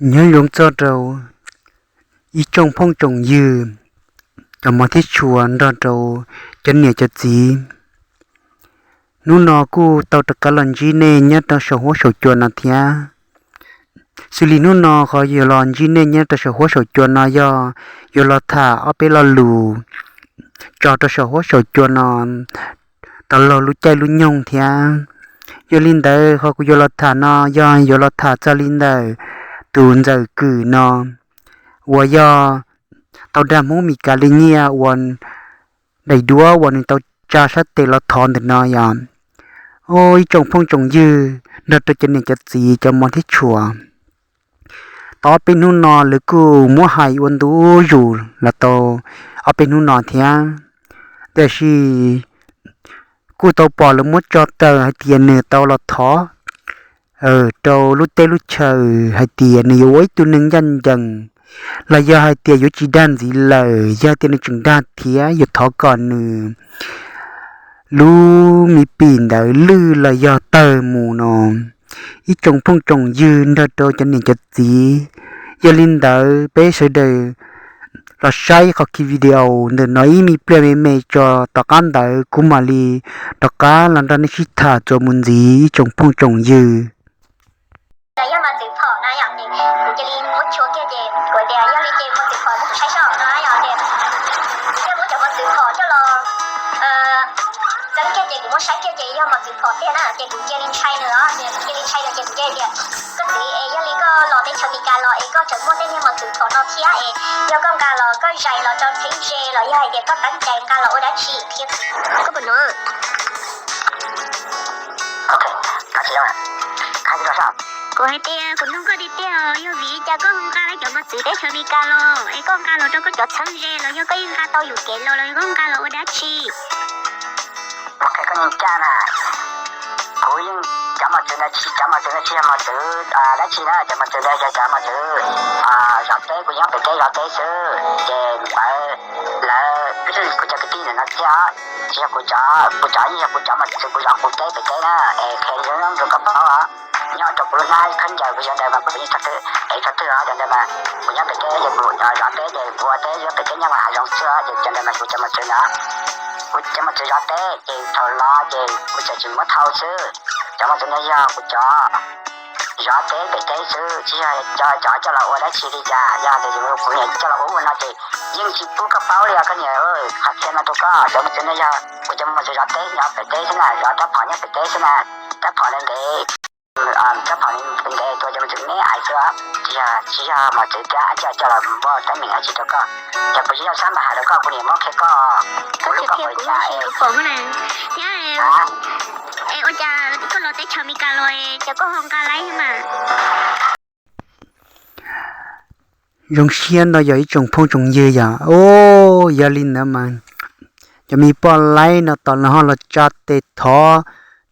Nyob zoo txog rau ib tsoom phooj tsoom ywg, cov mos thiab tshua nrog rau cov niam cov txiv. Hnub no kuj tau rov qab los ntsib nej nyob rau saum huab saum cua no thiab. Xws li hnub no qhov yuav los ntsib nej nyob rau saum huab saum cua no yog yuav los tham ob peb lo lus tso rau saum huab saum cua no rau laug lub caij lub nyoog thiab. Yog li ntawd qhov kuv yuav los tham no yog yuav los tham txog li ntawm tus ntxawm Kwm no uas yog tau dag Hmoob Mes Kas li nyiaj uas daim duab uas nws tau tsa sab tes los thov ntawm no yog, o, ib tsoom phooj tsoom ywg nrog rau cov niam cov txiv cov mos thiab tshua. Tau ob peb hnub no lawv kuj muab hais ua ntu zus los tau ob peb hnub no thiab. Tiam sis kuj tau pom lawv muab tso tawm hais tias nws tau los thov rau lub teb lub chaw hais tias nws yuav ua ib tug neeg ncaj ncees, los yog hais tias yuav tsis dag ntxiv lawm, yog tias nws tseem dag thiab yuav thov kom nws lub me pim ntawd lwj los yog tawg mus no. Ib tsoom phooj tsoom ywg nrog rau cov niam cov txiv, yog li ntawd peb sawv daws los saib qhov ki video ntawm no ib me pliag me me tso, tom qab ntawd kuv mam li rov qab los nrog nej sib tham txuas mus ntxiv ib tsoom phooj tsoom ywg. Yog mos txwv phom no yom, kuv cia li muab tshua kiag ces kuv tias yog li ces mos txwv phom kuv saib soj no yom, ces kuv thiaj muab cov mos txwv phom coj los txeeb kiag ces kuv muab saib kiag ces yog mos txwv phom tiag na, ces kuv cia li ntshai nws os, ces kuv cia li ntshai nws ces kuv cia li tias, koj txiv es, yog li koj los teb chaws Amelikas los es koj tseem muaj tej niag mos txwv phom no thiab es, yog koj nqa los koj zais los rau txheeb ze los yog hais tias koj teeb cai nqa los ua dab tsi thiab? Koj puas hnov? Kuv hais tias kuv nug koj tiag tiag, yog vim li cas koj ho nqa cov mos txwv teb chaws Amelikas los es koj nqa los rau koj cov txheeb ze los yog koj yeej nqa tau yus kev los los koj nqa los ua dab tsi? Koj ncaj na, kuv yeej, cov mos txwv ntawd tsis, cov mos txwv ntawd tsis yog mos txwv dab tsi na, cov mos txwv ntawd yog cov mos txwv zov teb, kuv nyob pem teb zov teb xwb ces lawv, lawv, kuv cov kwv tij ntawm no thiab, tsis yog kuv cov, kuv cov yeej yog kuv cov mos txwv kuv zov kuv teb pem teb na, es qhia zoo zoo rau koj paub os. Nyob rau kuv lub hnab khaub ncaws kuv yog ntawd mas kuv yeej txog twg ev txog twg os, cov ntawd mas kuv nyob pem teb ces kuv zov teb ces kuv ua teb nyob pem teb nyob vaj hav zoov xwb ces cov ntawd mas kuv cov mos txwv ntawd, kuv cov mos txwv zov teb ces thaum los ces kuv txawm tsis muab thau xwb. Cov mos txwv ntawd yog kuv cov zov teb pem teb xwb, tsis yog cov, cov coj los ua dab tsi li cas. Yog tias kuv niam coj los ua ua no ces yeej tsis pub koj paub li os koj niam. Qhov qhia no rau koj, cov mos txwv ntawd yog kuv cov mos txwv zov teb nyob pem teb xwb na, zov rab phom nyob pem teb xwb na. Rab phom ntev ntev, rab phom ntev ntev tua cov mos txwv me ais xwb, tsis yog, tsis yog mos txwv thiab, coj, coj los npog teeb meem dab tsi rau koj. Yog kuv tsis yog sab npaj hais rau koj, kuv niam muab qhia koj, kuv lub koj pom li cas es. Thiab es ua cas koj los teb chaws Amelikas los es cas koj ho nqa laib mas? Zoo siab ntau yog ib tsoom phooj tsoom ywg yom. O, yog li ntawd mas cov me poj laib no tos lawv ho los tsa tes thov,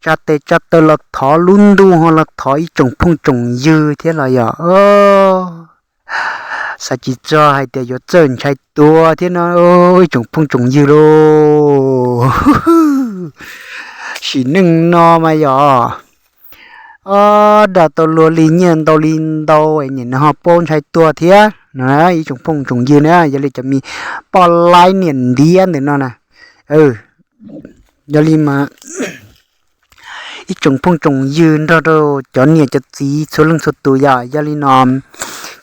tsa tes tsa taw los thov, lub ntuj ho los thov ib tsoom phooj tsoom ywg thiab los yog. Xav tsis txog hais tias yuav txawj ntshai tuag thiab no, ib tsoom phooj tsoom ywg lauj. Sim neej no mas yog, o, dag tau luag li nyiaj ntau li ntau es nim no ho paub ntshai tuag thiab no, ib tsoom phooj tsoom ywg na, yog li cov me poj laib niam ntiab ntawm no na. Yog li mas ib tsoom phooj tsoom ywg nrog rau cov niam cov txiv txhua leej txhua tus yom, yog li no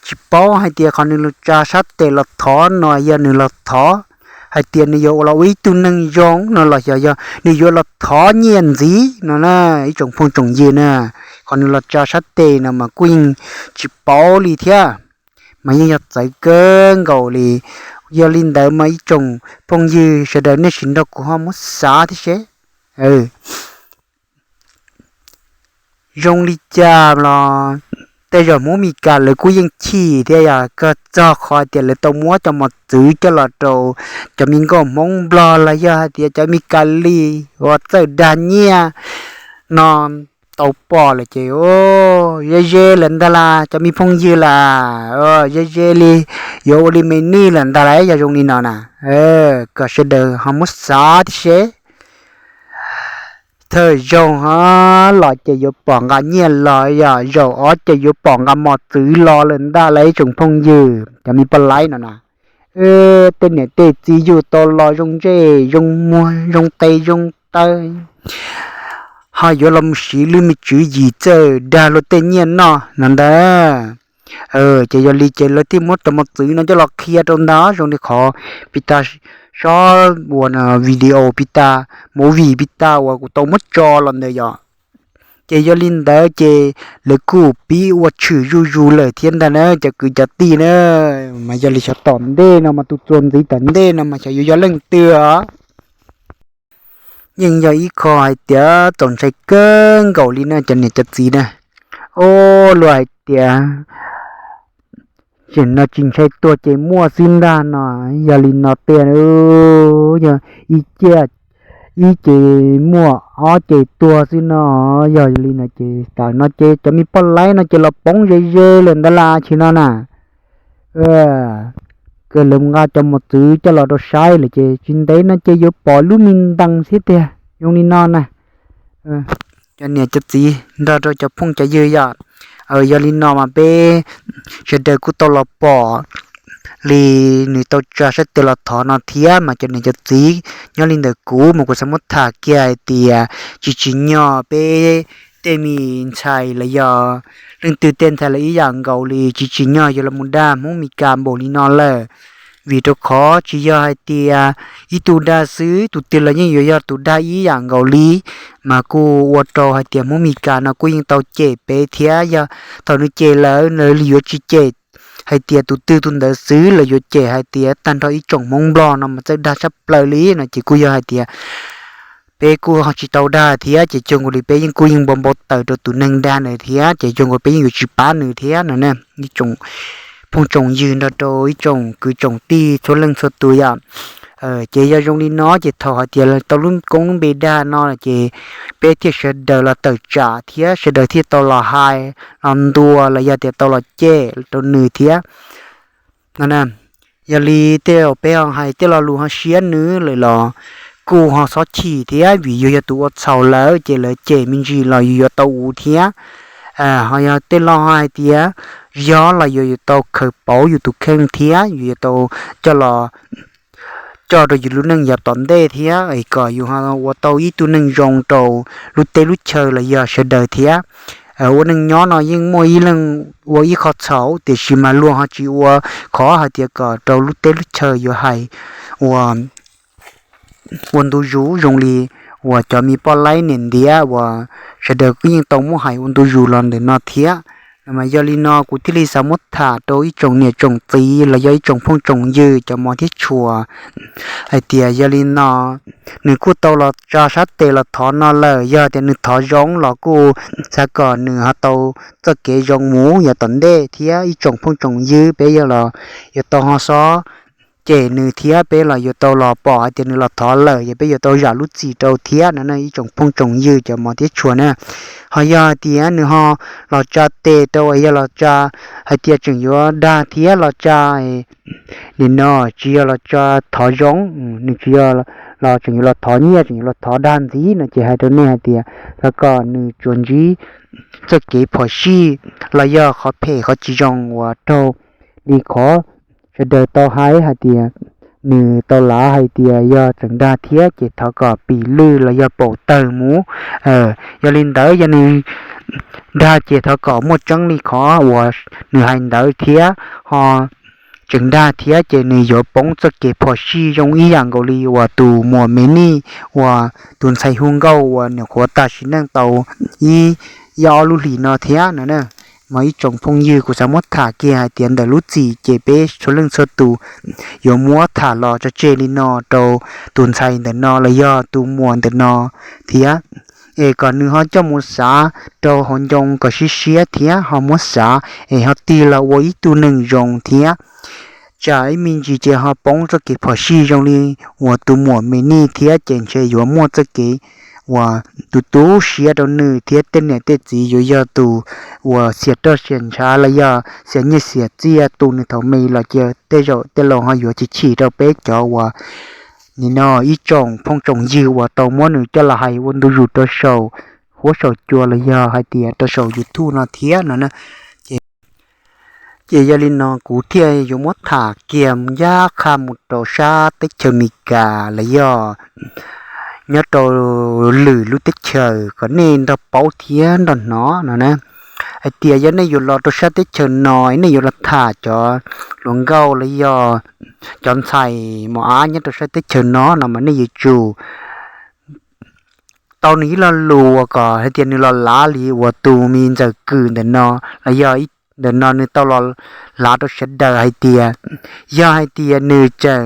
tsis paub hais tias qhov nws los tsa sab tes los thov no yog nws los thov hais tias nws yuav ua los ua ib tug neeg zoo no los xyov yog nws yuav los thov nyiaj ntxiv no na, ib tsoom phooj tsoom ywg na. Qhov nws los tsa sab tes no mas kuj yeej tsis paub li thiab, mas yeej yog txawv kawg nkaus li. Yog li ntawd mas ib tsoom phooj ywg sawv daws nej sim nrog kuv ho muab xav thiab seb zoo li cas los tej zaum Hmoob Mes Kas lawv kuj yeej chim thiab yog kawg txog qhov tias lawv tau muab cov mos txwv coj los rau cov me nkauj Hmoob Nplog los yog hais tias cov Mes Kas li uas txawj dag nyiaj no tau pom lawm ces ze ze lawm ntag las cov me phooj ywg las, ze ze li yuav ua li me nwj lawm ntag las. Yog zoo li no na, kom sawv daws ho muab xav thiab seb thawj zaug ho los ces yuav pom nqa nyiaj los, yog zaum ob ces yuav pom nqa mos txwv los lawm ntag lauj ib tsoom phooj ywg cov me poj laib no na. Tej niam tej txiv yug tau los zoo ntsej zoo muag zoo tes zoo taw, ho yuav los mus siv lub me tswv yim txawj dag luag tej nyiaj noj no ntag. Ces yog li ces lawv thiaj muab cov mos txwv no coj los qhia rau ntag, zoo li qhov pis tas, sob uas video pis tas, movie pis tas uas kuv tau muab tso los ntawd yom. Ces yog li ntawd ces lawv kuj pib ua tshwm zuj zus lawm thiab ntag na cov kwv cov tij na. Mas yog li xyov tom ntej no mas tus txuas ntxiv tom ntej no mas xyov yuav yog leej twg os. Yeej yog ib qho hais tias txaus ntshai kawg nkaus li na cov niam cov txiv na. Ua luag hais tias, tseem no tsis ntshai tuag ces muaj xwb ntag no. Yog li no tiag, yog ib ciaj ib ces muaj, ob ces tuag xwb no. Yog li no ces tam no ces cov me poj laib no ces los poob ze ze lawm ntawd las tsis no na. Kawg lawv nqa cov mos txwv coj los rau saib lawm ces tsis ntev no ces yuav pom lub me ntees thiab tiag zoo li no na. Cov niam cov txiv nrog rau cov phooj cov ywg yom, yog li no mas peb sawv daws kuj tau los pom li nws tau tsa sab tes los thov no thiab mas cov niam cov txiv, nyob li ntawm kuv mas kuv xav muab tham kiag hais tias tsis tsim nyog peb tej me ntxhais los yog leej twg tej ntxhais los ib yam nkaus li tsis tsim nyog yuav los mus dag Hmoob Mes Kas npaum li no lawm. Vim rau qhov tsis yog hais tias ib tug dag xwb, tus twg los yeej yuav yog tus dag ib yam nkaus li, mas kuj ua rau hais tias Hmoob Mes Kas no kuj yeej tau cem peb thiab. Yog thaum nws cem lawm lawv yuav tsis cem hais tias tus twg tus ntawd xwb, lawv yuav cem hais tias tag nrho ib tsoom Hmoob Nplog no mas txawj dag tshaj plaws li no ces kuj yog hais tias peb kuj tsis tau dag thiab ces cuag nkaus li peb yeej kuj yeej npau npau taws rau tus neeg dag ntawd thiab ces cuag nkaus peb yeej yuav tsis pab nws thiab no ne. Ib tsoom phooj tsoom ywg nrog rau ib tsoom kwv tsoom tij txhua leej txhua tus yom. Ces yog zoo li no ces thaum hais tias tau lub koob lub npe dag no ces peb thiaj sawv daws los tawm tsam thiab sawv daws thiaj tau los hais los ntuas los yog tias tau los cem rau nws thiab. Yog li tej peb ho hais tej lo lus ho siab nws lawm los kuj ho xob chim thiab vim yus yog tus ua txhaum lawm ces lawv cem me ntsis los yus yuav tau uv thiab. Ho yog tej lo ho hais tias yog los yus yuav tau khaws pauv yus tus kheej thiab yus yuav tau coj los coj rau yus lub neej yav tom ntej thiab es kom yus ho ua tau ib tug neeg zoo rau lub teb lub chaw los yog sawv daws thiab. Ua neej nyob no yeej muaj ib leeg ua ib qho txhaum tiam sis mas luag ho tsis ua qhov hais tias kom rau lub teb lub chaw yuav hais ua ua ntu zus zoo li uas cov me poj laib niam ntiav uas sawv daws kuj yeej tau muab hais ua ntu zus los ntawm no thiab. Mas yog li no kuv thiaj li xav muab tham rau ib tsoom niam tsoom txiv los yog ib tsoom phooj tsoom ywg cov mos thiab tshua hais tias yog li no nws kuj tau los tsa sab tes los thov no lawm, yog tias nws thov zoo los kuj xav kom nws ho tau txoj kev zoo mus yav tom ntej thiab ib tsoom phooj tsoom ywg peb yog los yuav tau ho xob cem nws thiab peb los yuav tau los pom hais tias nws los thov lawm ces peb yuav tau zam lub txim rau thiab no ne ib tsoom phooj tsoom ywg cov mos thiab tshua na. Ho yog hais tias nws ho los tsa tes rau yog los tsa hais tias tseem yuav dag thiab los tsa nim no tsis yog los tsa thov zoo, nws tsis yog los tseem yuav los thov nyiaj tseem yuav los thov dag ntxiv no ces hais rau nej hais tias xav kom nws tsuas ntsib txoj kev phom sij los yog qhov phem qhov tsis zoo uas raug li qhov sawv daws tau hais hais tias nws tau lav hais tias yog tseem dag thiab ces thov kom pim lwj los yog paum tawg mus. Yog li ntawd yog nws dag ces thov kom muaj tseeb li qhov uas nws hais ntawd thiab ho tseem dag thiab ces nws yuav poob txoj kev phom sij zoo ib yam nkaus li uas tus muam Me Nij uas tus ntxhais hu nkauj uas nyuam qhuav tag sim neej tau ib, ib ob lub hlis no thiab no. Mas ib tsoom phooj ywg kuv xav muab tham kiag hais tias ntawm lub txim ces peb txhua leej txhua tus yuav muab tham los tso tseg li no rau tus ntxhais ntawm no los yog tus muam ntawm no thiab. Es kom nws ho coj mus xav rau hauv ncoo kom siab siab thiab ho muab xav es ho tig los ua ib tug neeg zoo thiab. Tsam ib me ntsis ces ho poob txoj kev phom sij zoo li uas tus muam Me Nij thiab ces ntshe yuav muaj txoj kev uas tu tu siab rau nws thiab tej niam tej txiv yuav yog tus uas xiam roj xiam ntshav los yog xiam nyiaj xiam txiaj tu nws thaum me los ces tej zaum tej laus ho yuav chim chim rau peb cov uas nim no ib tsoom phooj tsoom ywg uas tau muab nws coj los hais ua ntu zus rau saum huab saum cua los yog hais tias rau saum YouTube no thiab no na. Ces yog li no kuv thiaj yuav muab tham kiag ncaj qha mus rau sab teb chaws Amelikas los yog nyob rau lwm lub teb chaws kom nej nrog paub thiab nrog hnov no na. Hais tias yog nej yuav los rau sab teb chaws no nej yuav los tham cov hluas nkauj los yog cov ntxhais mos ab nyob rau sab teb chaws no no mas nej yuav tsum tau nws ib lo lus uas kom hais tias nws los lav li uas tus me ntxawm Kws ntawm no los yog ntawm no nws tau los lav rau sawv daws hais tias yog hais tias nws tseem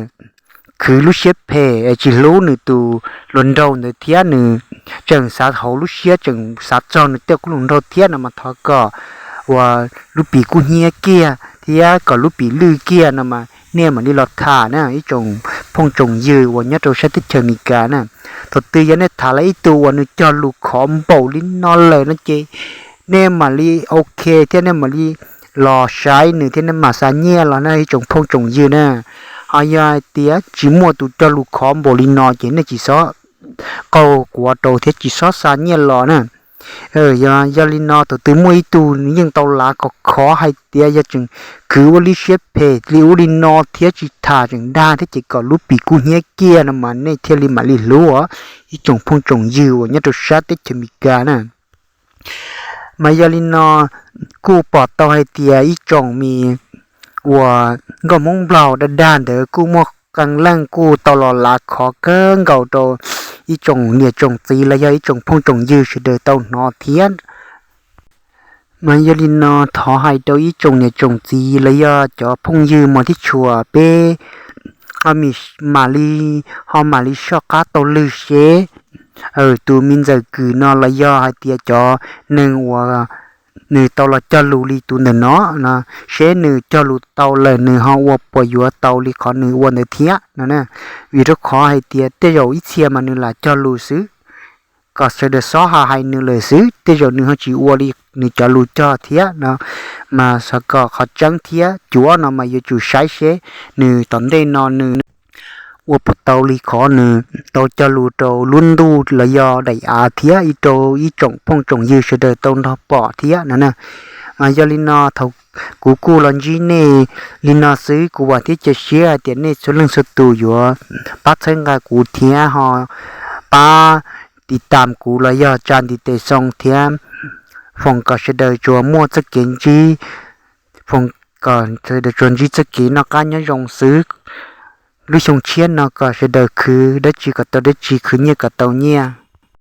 khwv lub siab phem tsis hlub nws tus hluas nraug ntawd thiab nws tseem xav hauv lub siab tseem xav txog nws tej hluas nraug thiab no mas thov kom uas lub pim kub hnyiab kiag thiab kom lub pim lwj kiag no mas nej mam li los tham na ib tsoom phooj tsoom ywg uas nyob rau sab teb chaws Amelikas na. Thaum twg yog nej tham lawv ib tug uas nws cog lus khov npaum li no lawm no ces nej mam li ok thiab nej mam li los saib nws thiab nej mam xa nyiaj los na ib tsoom phooj tsoom ywg na. Ho yog hais tias tsis muaj tus cog lus khov npaum li no ces nej tsis txhob qaug quav rau thiab tsis txhob xa nyiaj los na. Yog li no thaum twg muaj ib tug nws yeej tau lav khov khov hais tias yog tseem khwv ua li siab phem li ub li no thiab tsis tham tseem dag thiab ces kom lub pim kub hnyiab kiag no mas nej thiaj li mam li hlub os ib tsoom phooj tsoom ywg uas nyob rau sab teb chaws Amelikas na. Mas yog li no kuj pom tau hais tias ib tsoom me uas nkauj Hmoob Nplog dag dag ntawd kuj muaj qee leej kuj tau los lav khov kawg nkaus rau ib tsoom niam tsoom txiv los yog ib tsoom phooj tsoom ywg sawv daws tau hnov thiab. Mas yog li no thov hais rau ib tsoom niam tsoom txiv los yog cov phooj ywg mos thiab tshua peb ho mam li, ho mam li soj qab taug lw seb tus me ntxawm Kws no los yog hais tias cov neeg uas nws tau los cog lus li tus ntawm no no, seb nws cog lus tau lawm nws ho ua puas yuav tau li qhov nws ua ntawd thiab no. Vim rau qhov hais tias tej zaum ib txhia mas nws lam cog lus xwb, kom sawv daws xob ho hais nws lawm xwb, tej zaum nws ho tsis ua li nws cov lus cog thiab no. Mas xav kom qhov tseeb thiab cuav no mas yuav tsum saib seb nws tom ntej no nws ua puas tau li qhov nws tau cog lus rau lub ntuj los yog daim av thiab ib rau ib tsoom phooj tsoom ywg sawv daws tau nrog pom thiab no na. Mas yog li no thaum kuv kuj los ntsib nej li no xwb, kuv vam thiab cia siab hais tias nej txhua leej txhua tus yuav pab txhawb nqa kuv thiab ho pab tiv tam kuv los yog tsa ntiv tes xoo thiab foom kom sawv daws tsuas muaj txoj kev ntsib, foom kom sawv daws tsuas ntsib txoj kev noj qab nyob zoo xwb. Lub xyoo tshiab no kom sawv daws khwv dab tsi kom tau dab tsi, khwv nyiaj kom tau nyiaj.